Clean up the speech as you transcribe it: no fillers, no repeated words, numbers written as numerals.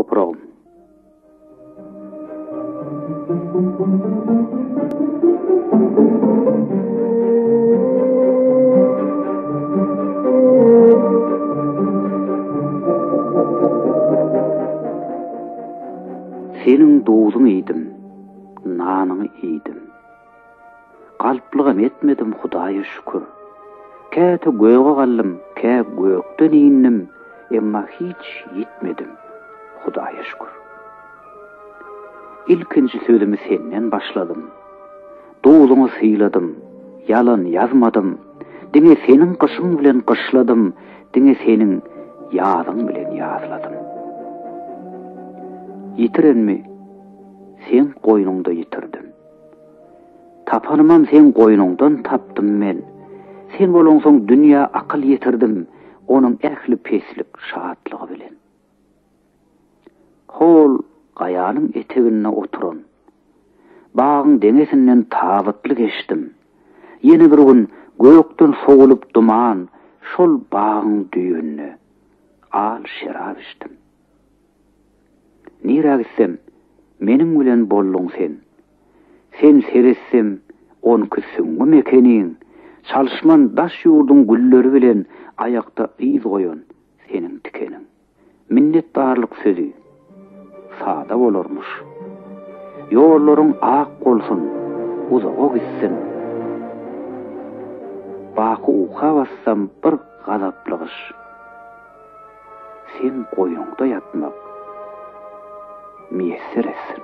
Topragym. Seniň duzuň iýdim, nanyňy iýdim. Galplygam etmedim Hudaýa şükür. Käte göge galdym, kä gökden indim, emma hiç ýitmedim, Hudaýa şükür. Ilkinji sözümi senden başladym. Duzuňy syladym, ýalan ýazmadym. Diňe seniň gyşyň bilen gyşladym, diňe seniň ýazyň bilen ýazladym. Ýitirenmi seň goýnuňda ýitirdim. Tapanymam seň goýnuňdan tapdym men. Sen bolaňsoň dünýä akyl ýetirdim, onuň ähli peslik şatlygy bilen. Hol gaýanyň eteginde oturan bagyň deňesinden tabytly geçdim. Ýene bir gün gökden sowulyp duman şol bagyň düýbünde al şerap içdim. Nirä gitsem, meniň bilen bolduň sen. Sen seretsem, onki süňňüm ekeniň, Çalyşman daş ýurduň gülleri bilen aýakda yz goýan seniň tikeniň. Minnetdarlyk sözi sada bolarmyş. Ýollaryň ak bolsun, uzaga gitsin. Baky uka bassam bir gazaply gyş. Seň goýnuňda ýatmak miýesser etsin.